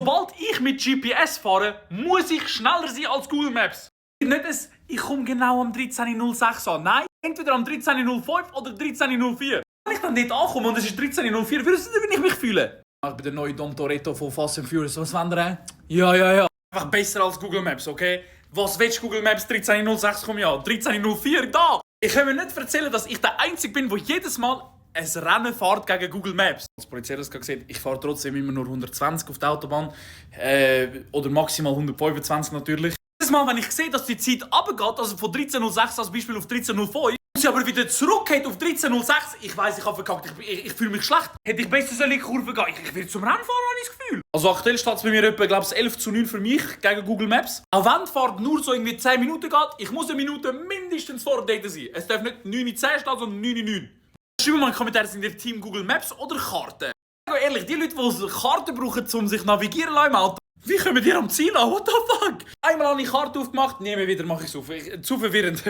Sobald ich mit GPS fahre, muss ich schneller sein als Google Maps. Nicht ich komme genau am 13.06 an. Nein, entweder am 13.05 oder 13.04. Wenn ich dann dort ankomme und es ist 13.04, wie würde ich mich fühlen? Ich bin der neue Dom Toretto von Fast and Furious. Was wollt ihr? Ja. Einfach besser als Google Maps, okay? Was willst du, Google Maps? 13.06 komme ich an. 13.04 da! Ich kann mir nicht erzählen, dass ich der Einzige bin, der jedes Mal ein Rennen fährt gegen Google Maps. Als Polizei hat gesagt, ich fahre trotzdem immer nur 120 auf der Autobahn. Oder maximal 125 natürlich. Jedes Mal, wenn ich sehe, dass die Zeit runtergeht, also von 13.06 als Beispiel auf 13.05, und sie aber wieder zurückgeht auf 13.06, ich weiss, ich habe verkackt, ich fühle mich schlecht. Hätte ich besser in die Kurve gehen, ich will zum Rennen fahren, habe ich das Gefühl. Also aktuell steht es bei mir etwa, glaube ich, 11:9 für mich gegen Google Maps. Auch wenn die Fahrt nur so irgendwie 10 Minuten geht, ich muss eine Minute mindestens vor dort sein. Es darf nicht 9:10 stehen, sondern 9:09. Schreibt mal in die Kommentare, sind ihr Team Google Maps oder Karten? Ehrlich, die Leute, die Karten brauchen, um sich navigieren im Auto, wie kommen die am Ziel an? What the fuck? Einmal habe ich Karte aufgemacht, nie mehr wieder mache ich es auf. Zu verwirrend.